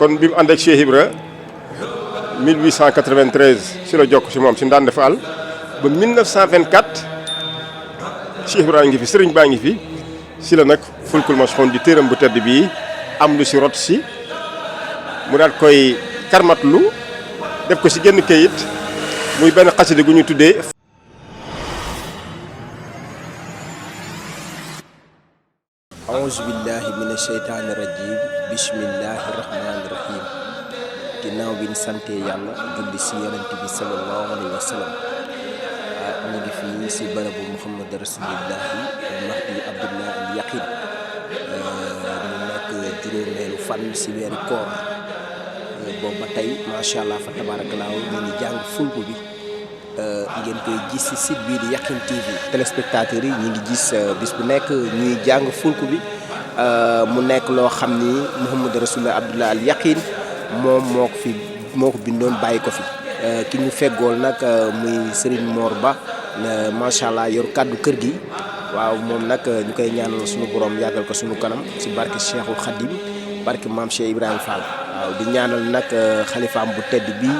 kon bi mu ànd ak Cheikh Ibra 1893 si la jokk si moom si Ndande Fall ba 1924 Cheikh Ibra ngi fi sëriñ baa ngi fi si la nag fulkul mashxuun di téeram bu tedd bii am lu si rot si mu daal koy karmatlu def ko si genn kayit muy benn xasida gu ñu tuddee auzu billahi mina sheytaani rajim bismillahi rahmaani rahim ginnaaw bi ñu sante yàlla julli si yonent bi sallallahu alayhi wa sallam ñu ngi fii si barabu Muhammad rasulillahi mahdi abdullah al yaqin mu nekk juróomeelu fan si weeru koor boobu ba tey macha allah fa tabarakallahu ñu ngi jàng fulku bi ngeen koy gis si site bii di Yakhine TV téléspectateurs yi ñu ngi gis bis bu nekk ñuy jàng fulku bi mu nekk loo xam ni Muhammad Rasulullah Abdullah al Yaqin moom moo ko bindoon bàyyi ko fi ki ñu feggool nag muy Serigne Mor Ba macha allah yor kàddu kër gi waaw moom nag ñu koy ñaanal suñu borom yàggal ko suñu kanam si barke Cheikhul Khadim barke maam Cheikh Ibrahima Fall waaw di ñaanal nag xalifaam bu tedd bii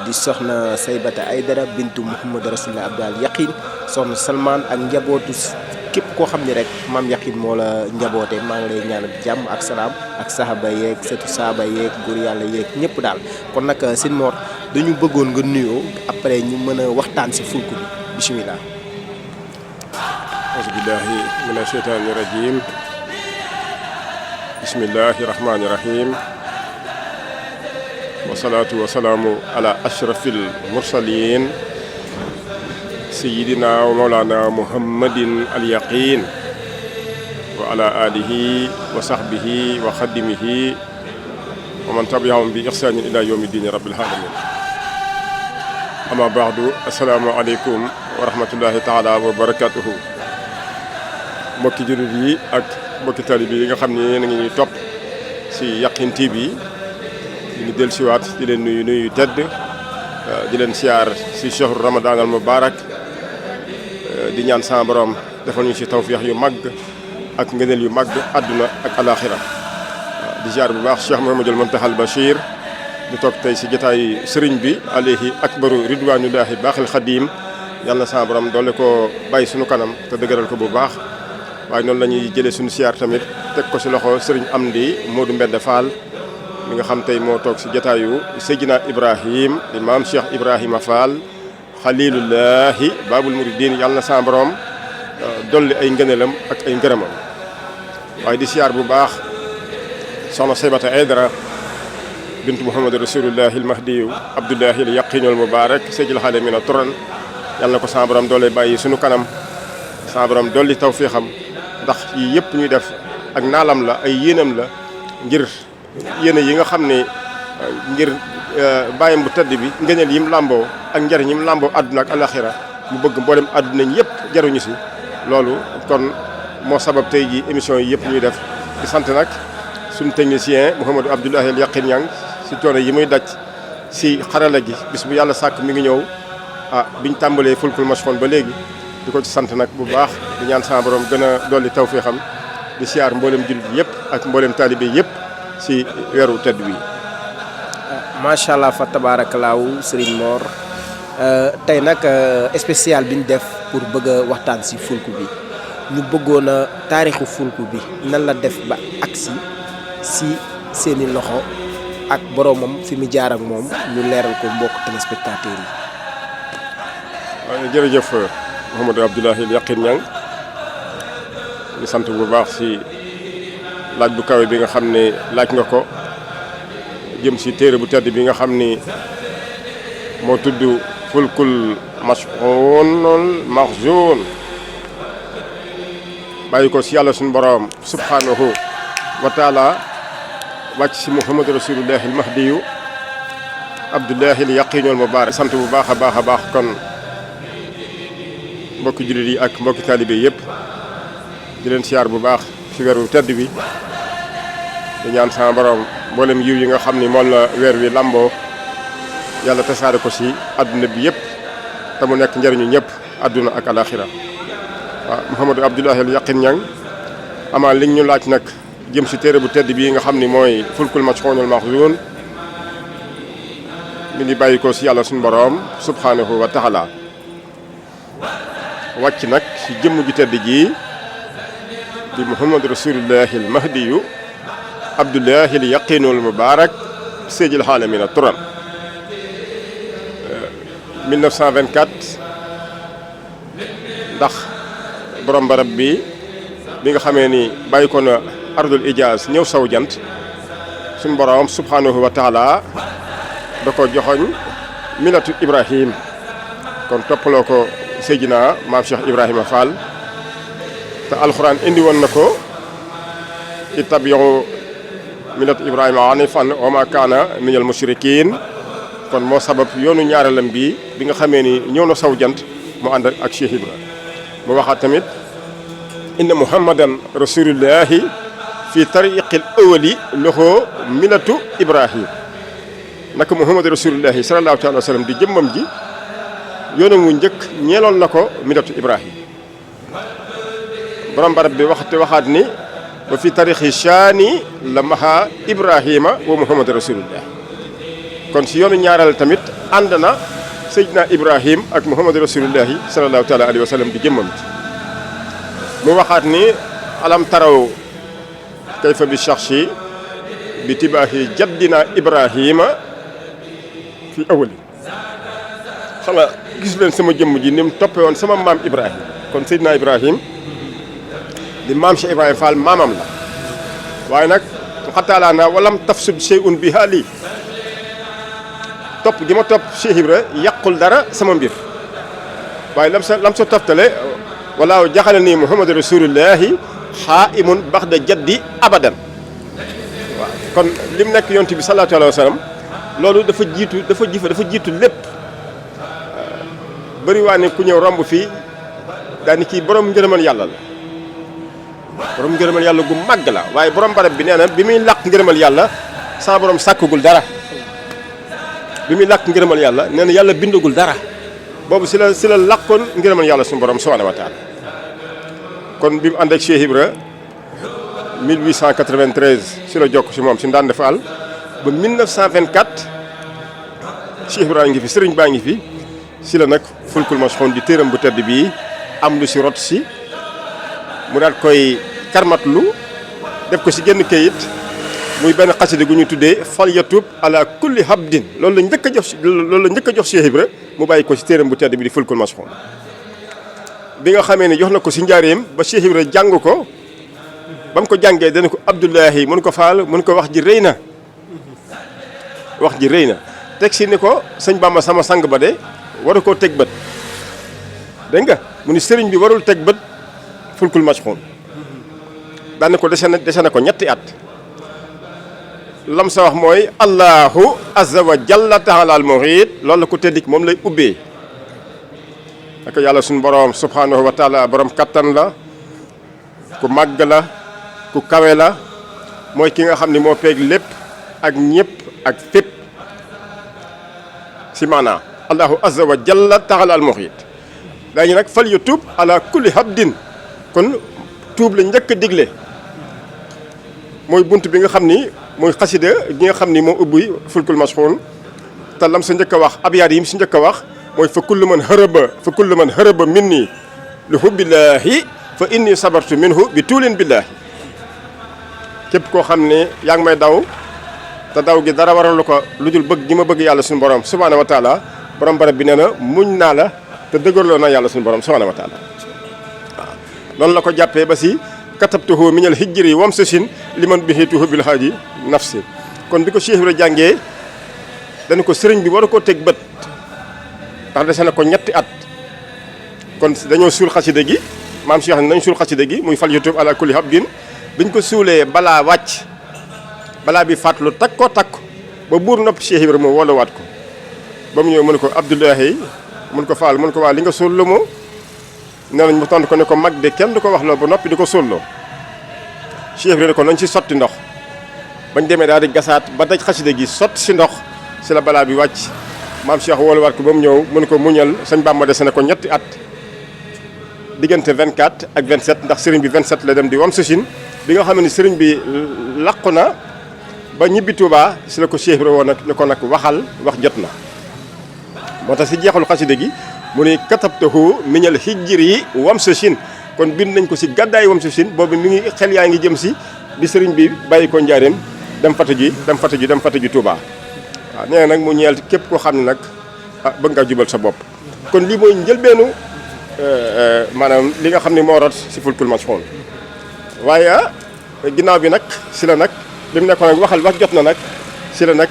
di soxna Saybata Aydara bintu Muhammad Rasulullah Abdul Yaqin soxna Salman ak njabootu képp koo xam ne rek maam Yaqin moo la njaboote maa ngi lay ñaanal jàmm ak salaam ak sahaba yeeg setu saaba yeeg góor yàlla yeeg ñëpp daal kon nag Sëñ Mor dañu bëggoon nga nuyoo après ñu mën a waxtaan si fulku bi bisimilah. auzu billahi mina sheytaani rajim bismillahi rahmaani rahim wasalaatu wasalaamu ala ashrafil mursalin sayidina wa mawlana muhammadin al yaqin wa ala alihi wa sahbihi wa xadimihi wa man tabiahum bi ixsanin ila yawmi dini rabbil alamin ama baadu asalaamu aleykum wa rahmatullahi taala wa barakatuhu mbokki jullit yi ak mbokki talib yi nga xam ne yéen a ngi ñuy topp si Yakhine TV di ñu del siwaat di leen nuyu tedd di leen siyaar si shahru ramadan al mubarak di ñaan sama borom defal ñu si tawfiix yu mag ak ngëneel yu mag àdduna ak alaxira di siyaar bu baax Cheikh Mouhamadoul Mountakhal Bachir ñu toog tey si jotaay sëriñ bi alayhi akbaru ridwanullahi baaxil xadim yàlla na sama borom doole ko bàyyi suñu kanam te dëgëral ko bu baax waaye noonu la ñuy jëlee suñu siyaar tamit teg ko si loxo sëriñ Amdi Modou Mbende Fall mi nga xam tey moo toog si jotaayu Seydina Ibrahim di maam Cheikh Ibrahima Fall xalilullahi babul muridin yàlla na sa borom dolli ay ngëneelam ak ay ngërëmam waaye di siyaar bu baax soxna Saybata Aydara bintu Muhammad rasulullahi al mahdiyu abdullahi al yaqinul mubarak seydil xaalimina turan yàlla na ko sa borom dolli bàyyi sunu kanam sa borom dolli tawfiixam ndax yii yëpp ñuy def ak naalam la ay yéenam la ngir yéene yi nga xam ne ngir bàyyam bu tedd bi ngëneel yim làmboo ak njariñ yim làmboo àdduna ak alaxira mu bëgg mboolem àdduna ñëpp jaruñu si loolu kon moo sabab tey ji émission yi yëpp ñuy def di sant nag suñu technicien Mouhamadou Abdoulahi al Yaqin Ñang si coono yi muy daj si xarala gi bis bu yàlla sàkk mi ngi ñëw biñ tàmbalee fulkul mashxuun ba léegi di ko ci sant nag bu baax di ñaan sama borom gën a dolli tawfiixam di siyaar mboolem jullit yëpp ak mboolem taalibe yëpp si weeru tedd wi. macha allah fa tabaarakallaahu Serigne Mor tey nag spécial bi ñu def pour bëgg a waxtaan si fulku bi ñu bëggoon a taarixu fulku bi nan la def ba agsi si seeni loxo ak boromam fi mu jaar ak moom ñu leeral ko mbokk téléspectateurs yi. waaye jërëjëf Mouhamadou Abdoulahi al Yaqin Ñang di sant bu baax si laaj bu kawe bi nga xam ne laaj nga ko jëm si téere bu tedd bi nga xam ni moo tudd fulkul mashxuunul maxzuun bàyyi ko si yàlla suñu borom subhanahu wa taala wàcc si Muhammad rasulullahi al mahdiyu abdullahi al yaqinul mubarak sant bu baax a baax kon mbokki jullit yi ak mbokki taalibe yëpp di leen siyaar bu baax si weeru tedd bi di ñaan sama borom mboolem yiw yi nga xam ni moom la weer wi lamboo yàlla tasaare ko si adduna bi yëpp te mu nekk njëriñu ñëpp adduna ak alaxira waaw Mouhamadou Abdoulahi al Yaqin Ñang amaa li ñu laaj nag jëm si téere bu tedd bii nga xam ni mooy fulkul mashxuunul maxzuun mi ngi bàyyi ko si yàlla suñu boroom subhanahu wa taala wàcc nag si jëmm ju tedd ji di muhammad rasulillahi al mahdiyu abdullahi al yaqinul mubarak seydil aalamina turan 1924 ndax borom barab bi nga xamee ni bàyyi ko na ardul ijaaz ñëw saw jant suñu borom subhanahu wa taala da ko joxoñ milatu ibrahim kon toppaloo ko Seydina maam Cheikh Ibrahima Fall te alxuraan indi woon na ko ittabi'u milatu ibrahima hanifan wa ma kaana minal mushrikiin kon moo sabab yoonu ñaareelam bi nga xamee ni ñëw na saw jant mu ànd ak Cheikh Ibra mu waxaat tamit inna muhammadan rasulullahi fi tariqil awali loxo milatu ibrahim naka muhammad rasulullahi sallallahu alayhi wa sallam di jëmmam ji yoonam wu njëkk ñeeloon na ko milatu ibrahim borom barab bi waxaat ni ba fi tarixi shaani la maha ibrahima wa muhammad rasulullah kon si yoonu ñaareel tamit ànd na seydina ibrahim ak muhammad rasulullahi sallallahu taala alayhi wa sallam di jëmmam ji mu waxaat ni alam taraw kayfa bi shaxsi bi tibaahi jaddina ibrahima fi awali xam nga gis leen sama jëmm ji ni mu toppe woon sama maam ibrahim kon seydina ibrahim di maam Cheikh Ibrahima Fall maamam la waaye nag xataalaa naa walam tafsud shay'un bi haali topp gi ma topp Cheikh Ibra yàqul dara sama mbir waaye lam sa toftale walaaw jaxale nii muhammad rasulullahi xaaimun baxda jaddi abadan waaw kon lim nekk yonent bi sallallahu alayhi wa sallam loolu dafa jiitu lépp bëri waa ne ku ñëw romb fii daani kii borom ngërëmal yàlla la borom ngërëmal yàlla gu màgg la waaye borom barab bi nee na bi muy làq ngërëmal yàlla sama borom sàkkagul dara bi muy làq ngërëmal yàlla nee na yàlla bindagul dara boobu si la làqoon ngërëmal yàlla suñu borom subhanahu wa taala kon bi mu ànd ak Cheikh Ibra 1893 si la jokk si moom si Ndande Fall ba 1924 Cheikh Ibra ngi fi sëriñ baa ngi fi si la nag fulkul mashxuun di téeram bu tedd bii am lu si rot si mu daal koy karmatlu def ko si genn kayit muy benn xasida gu ñu tuddee fal yatub ala kulli habdin loolu la njëkk a jox Cheikh Ibra mu bàyyi ko si téeram bu tedd bi di fulkul mashxuun bi nga xamee ne jox na ko si njaareem ba Cheikh Ibra jàng ko ba mu ko jàngee dana ko Abdullahi mun ko faal mun ko wax ji rëy na teg si ni ko sëñ Bamba sama sang ba de waru koo teg bët dégg nga mu ni sëriñ bi warul teg bët fulkul mashxuun daan ko dese na ko ñetti at lam sa wax mooy allahu azza wa jalla taala al muhit loolu la ko teddik moom lay ubbee ak yàlla suñu borom subhanahu wa taala borom kattan la ku màgg la ku kawe la mooy ki nga xam ni moo peeg lépp ak ñëpp ak fépp si maanaa allahu azza wa jalla taala al muhit daañu nag fal yu tuub ala kulli habdin kon tuub la njëkk a digle mooy bunt bi nga xam ni mooy xasida gi nga xam ni moo ubbi fulkul mashxuun te lam sa njëkk a wax abyaat yi mu si njëkk a wax mooy fa kullu man hërëba minni li hubbillaahi fa inni sabartu minhu bi tuulin billaahi képp koo xam ne yaa ngi may daw te daw gi dara waralu ko lu dul bëgg gi ma bëgg yàlla suñu borom subhaanahu wa taala borom barab bi nee na muñ naa la te dëgërloo na yàlla suñu borom subhaanahu wa taala waaw noonu la ko jàppee ba si katabtuhu minal hijri wamsasin liman bihituhu bil haaji nafsi kon bi ko Cheikh Ibra jàngee dañu ko sëriñ bi waru ko teg bët ndax dese na ko ñetti at kon dañoo suul xasida gi maam Cheikh ne nañ suul xasida gi muy fal yutub ala kulli habdin biñ ko suulee balaa bi faat lu takko ba buur nopp Cheikh Ibra moo wolowaat ko ba mu ñëw mu ne ko Abdullahi mun ko faal mun ko waa li nga suul lu mu nee nañ mu tontu ko ne ko mag de kenn du ko wax loo ba noppi di ko suulloo Cheikh Ibra ne ko nañ ci sotti ndox bañ demee daal di gasaat ba daj xasida gi sotti si ndox si la balaa bi wàcc maam Cheikh wolowaat ko ba mu ñëw mu ne ko muñal sëñ Bamba dese na ko ñetti at diggante 24 ak 27 ndax sëriñ bi 27 la dem di wam sësin bi nga xam ne sëriñ bi làqu na ba ñibbi Touba si la ko Cheikh Ibra woon nag ne ko nag waxal wax jot na. moo tax si jeexalu xasida gi mu ne katabtahu minal hijri wamsachin kon bind nañ ko si gàddaay wamsachin boobu mi ngi xel yaa ngi jëm si bi sëriñ bi bàyyi ko njaareem dem fatu ji Touba. waaw nee na nag mu ñeel képp koo xam ne nag bëgg ngaa jubal sa bopp kon lii mooy njëlbeenu maanaam li nga xam ne moo rot si fulkul mashhun waaye ginnaaw bi nag si la nag bi mu nekkoon nag waxal wax jot na nag si la nag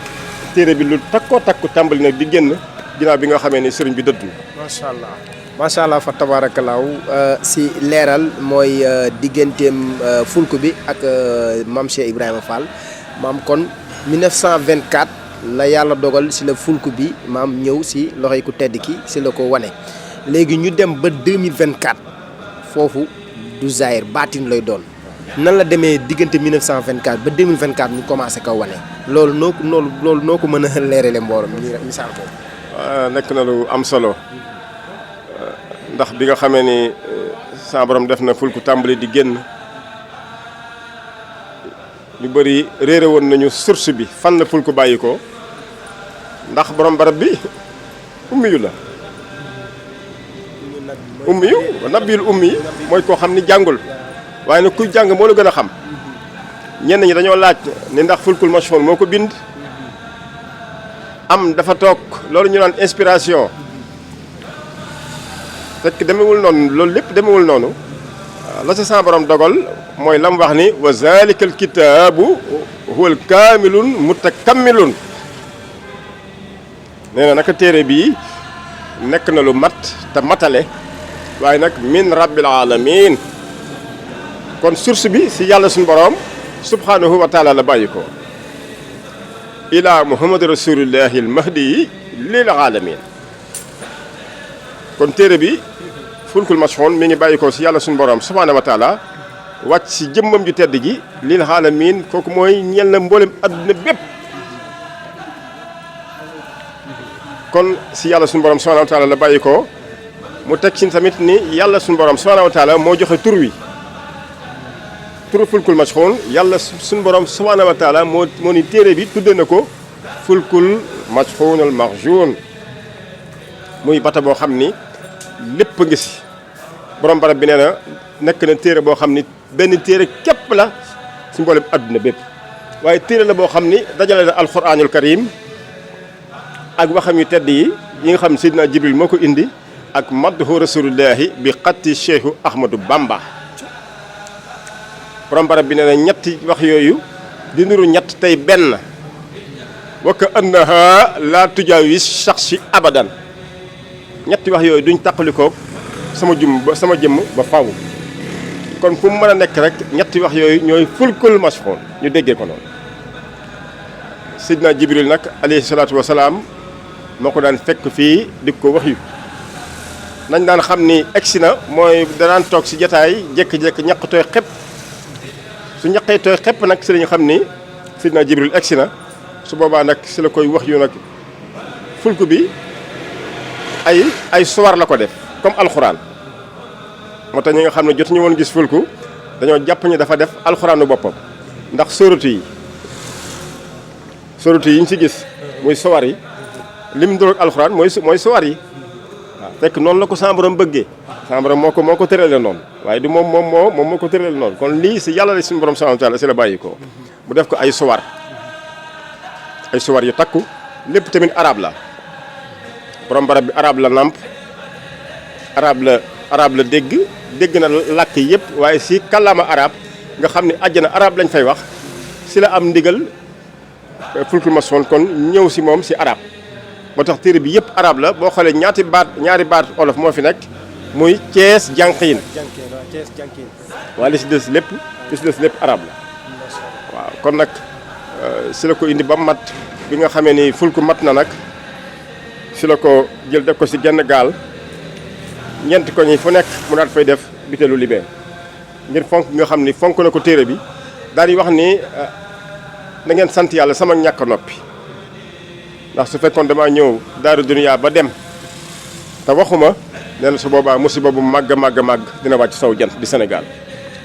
téere bi lu takkoo takku tàmbali nag di génn ginnaaw bi nga xamee ni sëriñ bi dëddu. macha allah fa tabaarakallaahu si leeral mooy digganteem fulku bi ak maam Cheikh Ibrahima Fall maam kon 1924 la yàlla dogal si la fulku bi maam ñëw si loxoy ku tedd ki si la ko wane. léegi ñu dem ba 2024 foofu du zahir baatin lay doon nan la demee diggante 1924 ba 2024 ñu commencé ko wane loolu noo ko mën a leerale mbooloo mi misaal ko. nekk na lu am solo ndax bi nga xamee ni sa borom def na fulku tàmbali di génn ñu bëri réere woon nañu source bi fan la fulku bàyyi ko ndax borom barab bi ummiyu la. ummiyu nabiyul ummi mooy koo xam ni jàngul waaye nag kuy jàng moo la gën a xam ñenn ñi dañoo laaj ni ndax fulkul mashhun moo ko bind am dafa toog loolu ñu naan inspiration fekk demewul noonu loolu lépp demewul noonu la sa sa borom dogal mooy la mu wax ni wa zalikal kitaabu huwal kaamilun mutakammilun nee na naka téere bii nekk na lu mat te matale waaye nag min rabbil alamin kon source bi si yàlla suñu borom subhanahu wa taala la bàyyi ko ila muhammad rasulillahi al mahdi lil alamin kon téere bi fulkul mashhun mi ngi bàyyi ko si yàlla suñu borom subhanahu wa taala wàcc si jëmmam ju tedd ji lil alamin kooku mooy ñel na mboolem adduna bépp kon si yàlla suñu borom subhanahu wa taala la bàyyi ko mu teg ci tamit ni yàlla suñu borom subhanahu wa taala moo joxe tur wi turu fulkul mashhun yàlla suñu borom subhanahu wa taala moo ni téere bi tudde na ko fulkul mashhunul marjun muy bata boo xam ni lépp ngi si borom barab bi nee na nekk na téere boo xam ni benn téere képp la si mboolem adduna bépp waaye téere la boo xam ni dajale na alquranul karim ak waxam yu tedd yi nga xam ne Seydina Jibril moo ko indi ak madhu rasulillahi bi xatti cheikhu ahmadou bamba borom barab bi nee na ñetti wax yooyu di nuru ñett tey benn wa ka annaha la tujaawis shakhsi abadan ñetti wax yooyu duñ taqalikoo sama jëmm ba faw kon fu mu mën a nekk rek ñetti wax yooyu ñooy fulkul mashhun ñu déggee ko noonu Seydina Jibril nag alayhi salaatu wasalaam moo ko daan fekk fii di ko wax yu nañ daan xam ni egsi na mooy danaan toog si jataay jékki-jékki ñaq tooy xepp su ñaqee tooy xepp nag si lañu xam ni Seydina Jibril egsi na su boobaa nag si la koy wax yu nag fulku bi ay suwar la ko def comme alxuraan moo tax ñi nga xam ne jot ñu woon gis fulku dañoo jàpp ni dafa def alxuraanu boppam ndax sóoratu yi ñu si gis muy suwar yi lim nduroog alxuraan mooy suwar yi waaw fekk noonu la ko sa borom bëggee sa borom moo ko tëralee noonu waaye du moom moo ko tëralee noonu kon lii si yàlla la suñu borom subhanahu wa taala si la bàyyi ko mu def ko ay suwar yu takku lépp tamit arab la borom barab bi arab la nàmp arab la dégg na làkk yëpp waaye si kàllaama arab nga xam ne àjjana arab lañ fay wax si la am ndigal fulkul mashhun kon ñëw si moom si arab moo tax téere bi yëpp arab la boo xoolee ñaari baat olof moo fi nekk muy Cees jànqiin waaye li si des lépp arab la waaw kon nag si la ko indi ba mat bi nga xamee ni fulku mat na nag si la ko jël def ko si genn gaal ñeenti ko ñi fu nekk mu daat fay def bitelu libee ngir fonk nga xam ni fonk na ko téere bi daal di wax ni da ngeen sant yàlla sama ñàkk noppi ndax su fekkoon damaa ñëw daaru duniyaa ba dem te waxuma nee na su boobaa musiba bu màgg dina wàcc saw jant di Sénégal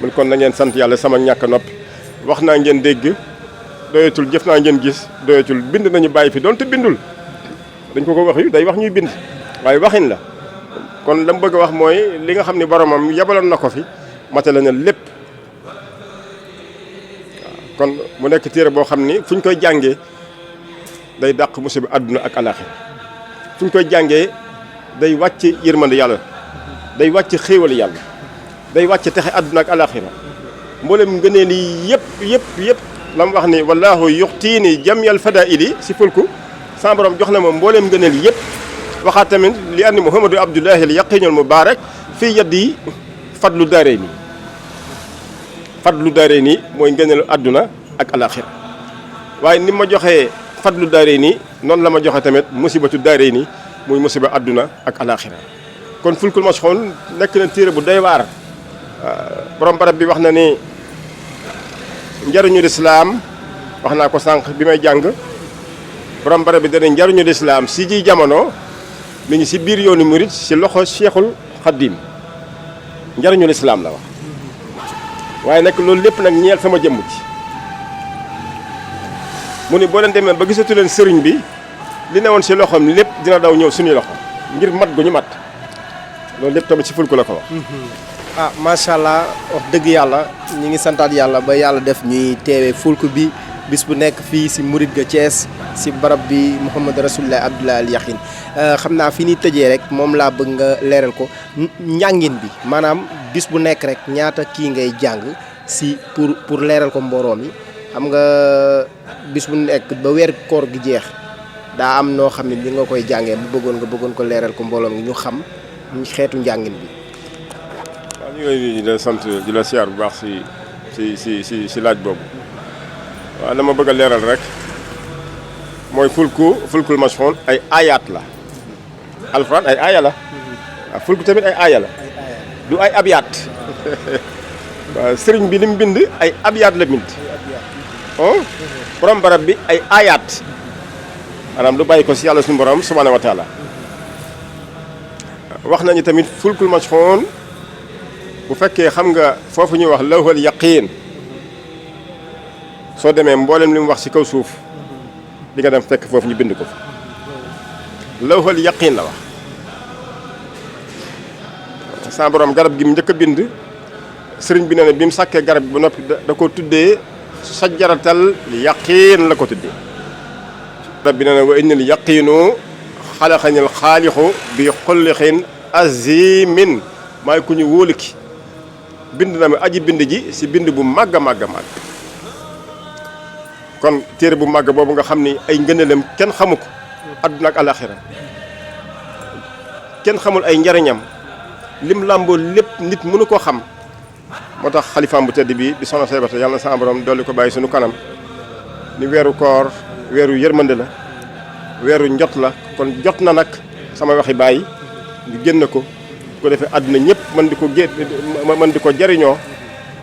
mun kon na ngeen sant yàlla sama ñàkk noppi wax naa ngeen dégg doyatul jëf naa ngeen gis doyatul bind nañu bàyyi fi doonte bindul dañ ko wax yu day wax ñuy bind waaye waxin la kon la mu bëgg a wax mooy li nga xam ne boromam yabaloon na ko fi matale na lépp kon mu nekk téere boo xam ni fu ñu koy jàngee day dàq musiba àdduna ak alaaxira fu ñu koy jàngee day wàcc yërmande yàlla day wàcc xéewal yàlla day wàcc texe àdduna ak alaaxira mboolem ngëneel yi yëpp la mu wax ni wallaahu yuxtiini jamiyal fadaili si fulku sama borom jox na ma mboolem ngëneel yëpp waxaat tamit li anni muhammadu abdullahi al yaqiinul mubaarak fii yaddi fadlu daarayni mooy ngëneelu àdduna ak alaaxira waaye ni ma joxee fadlu daarayni noonu la ma joxe tamit musibatu daarayni muy musiba àdduna ak alaaxira kon fulkul mashxuun nekk na téere bu doy waar borom barab bi wax na ni njariñu lislaam wax naa ko sànq bi may jàng borom barab bi dana njariñu lislaam si ji jamono mi ngi si biir yoonu murit si loxo Cheikhul Xaddim njariñu lislaam la wax waaye nag loolu lépp nag ñeel sama jëmm ci mu ni boo leen demee ba gisatu leen sëriñ bi li newoon si loxoom lépp dina daw ñëw suñuy loxo ngir mat gu ñu mat loolu lépp tamit si fulku la ko wax. macha allah wax dëgg yàlla ñi ngi santaat yàlla ba yàlla def ñuy teewee fulku bi bis bu nekk fii si Murit ga Thiès si barab bi Mouhamad Rasulullah Abdoulaye al Yaqin xam naa fi ñuy tëjee rek moom laa bëgg nga leeral ko njàngin bi maanaam bis bu nekk rek ñaata kii ngay jàng si pour leeral ko mbooloo mi xam nga bis bu nekk ba weer koor gi jeex daa am noo xam ne li nga koy jàngee bu bëggoon ko leeral ko mbooloo mi ñu xam xeetu njàngin bi. waaw ñu ngi lay di la sant di la siyaar bu baax si laaj boobu waaw dama bëgg a leeral rek mooy fulkul mashxuun ay ayaat la alxuraan ay aaya la waaw fulku tamit ay aaya la du ay abyaat waaw sëriñ bi li mu bind ay abyaat la bind borom barab bi ay ayaat maanaam lu bàyyi ko si yàlla suñu borom subhaanahu wa taala wax nañu tamit fulkul mashxuun bu fekkee xam nga foofu ñuy wax lawhul yaqiin soo demee mboolem li mu wax ci kaw suuf di nga dem fekk foofu ñu bind ko fa lawhul yaqiin la wax sa borom garab gi mu njëkk a bind sëriñ bi nee na bi mu sàkkee garab bi ba noppi da ko tuddee sajaratal yaqiin la ko tuddee garab bi nee na wa innal yaqiinu xalaxanil xaalixu bi xullixin azimin maay ku ñu wóolu ki bind na mi aji bind ji si bind bu màgg a màgg a màgg kon téere bu màgg boobu nga xam ni ay ngëneelam kenn xamu ko àdduna ak alaxira kenn xamul ay njariñam lim làmboo lépp nit mënu koo xam moo tax xalifaam bu tedd bi di soxna Saybata yàlla na sa borom dolli ko bàyyi suñu kanam ni weeru koor weeru yërmande la weeru njot la kon jot na nag sama waxi bàyyi ñu génn ko ko defee àdduna ñëpp mën di ko jariñoo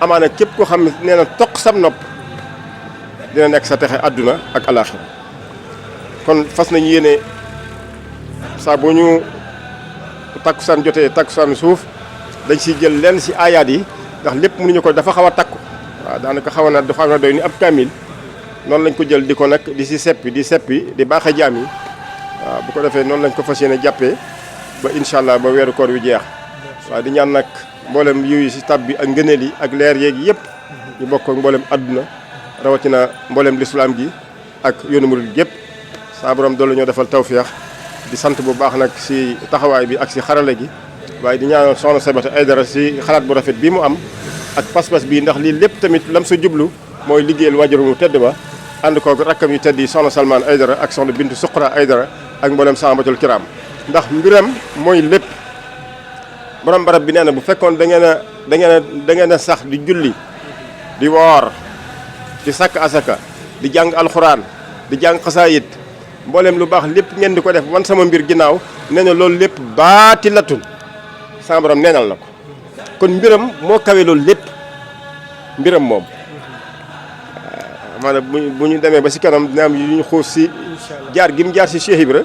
amaana képp koo xam ne nee na toq sam nopp dina nekk sa texe àdduna ak alaaxira kon fas nañu yéene saa boo ñu takkusaan jotee takkusaan suuf dañ siy jël lenn si aayaat yi ndax lépp mënuñu ko dafa xaw a takku waaw daanaka xaw na doy ni ab kaamil noonu lañ ko jël di ko nag di si seppi di baaxe jaam yi waaw bu ko defee noonu lañ ko fas yéene jàppee ba incha allah ba weeru koor wi jeex waaw di ñaan nag mboolem yiw yi si tab bi ak ngëneel yi ak leer yeeg yëpp ñu bokk ak mboolem adduna rawatina mboolem lislaam gi ak yoonu murid yëpp saa borom doolu ñoo defal tawféex di sant bu baax nag si taxawaay bi ak si xarale gi waaye di ñaanal soxna Saybata Aidara si xalaat bu rafet bii mu am ak pas-pas bii ndax lii lépp tamit lam sa jublu mooy liggéeyal waajur mu tedd ba ànd koog rakkam yu tedd yi soxna Salman Aidara ak soxna Bintu Suqra Aidara ak mboolem sahabatul kiram ndax mbiram mooy lépp borom barab bi nee na bu fekkoon da ngeen a sax di julli di woor di sàkk asaka di jàng alxuraan di jàng xasaayit mboolem lu baax lépp ngeen di ko def man sama mbir ginnaaw nee na loolu lépp baatilatun sama borom neenal na ko kon mbiram moo kawe loolu lépp mbiram moom maanaam bu ñu demee ba si kanam dina am yu ñu xuus si jaar gi mu jaar si Cheikh Ibra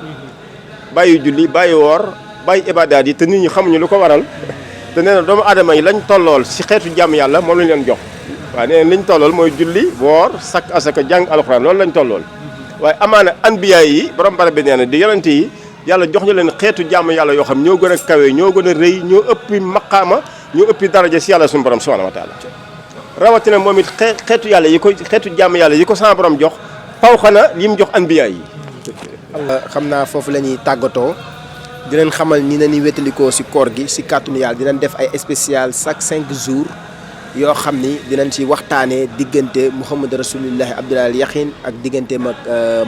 bàyyi julli bàyyi woor bàyyi ibadaat yi te nit ñi xamuñu lu ko waral te nee na doomu aadama yi lañ tollool si xeetu jàmm yàlla moom lañ leen jox waaw nee na liñ tollool mooy julli woor sakk asaka jàng alxuraan loolu lañ tollool waaye amaana anbiya yi borom bare bi nee na di yonente yi yàlla jox ñu leen xeetu jàmm yàlla yoo xam ñoo gën a kawe ñoo gën a rëy ñoo ëppi maqaama ñoo ëppi daraja si yàlla suñu borom subhanahu wa taala rawatina moom it xeetu yàlla yi ko xeetu jàmm yàlla yi ko sama borom jox paw xana li mu jox anbiya yi xam naa foofu la ñuy tàggatoo di leen xamal ni na ni wétalikoo si koor gi si kàttanu yàlla dinañ def ay spécial chaque 5 jours yoo xam ni dinañ si waxtaanee diggante Mouhamadou Rasulullahi Abdoulaye Yakhine ak digganteem ak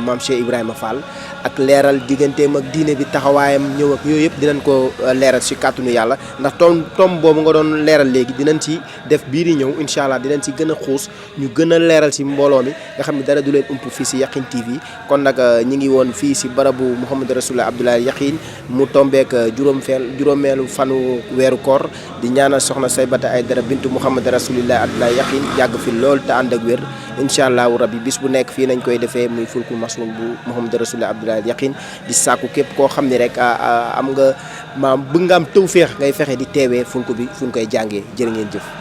maam Cheikh Ibrahima Fall ak leeral digganteem ak diine bi taxawaayam ñëw ak yooyu yëpp dinañ ko leeral si kàttanu yàlla ndax tom boobu nga doon leeral léegi dinañ ci def biir yi ñëw incha allah dinañ si gën a xuus ñu gën a leeral si mbooloo mi nga xam ne dara du leen ump fii si Yakhine TV kon nag ñi ngi woon fii si barabu Mouhamadou Rasulullahi Abdoulaye Yakhine mu tombeek juróomeelu fanu weeru koor di ñaanal soxna Saybata Aydara bintu Mouhamadou Rasulullahi Abdoulaye Yakhine yàgg fi lool te ànd ak wér incha allahu rabbi bis bu nekk fii nañ koy defee muy fulkul masum bu Mouhamadou Rasulullahi Abdoulaye Yakhine di sàkku képp koo xam ni rek am nga maam bëgg nga am tawféex ngay fexe di teewee fulku bi fu ñu koy jàngee jërë ngeen jëf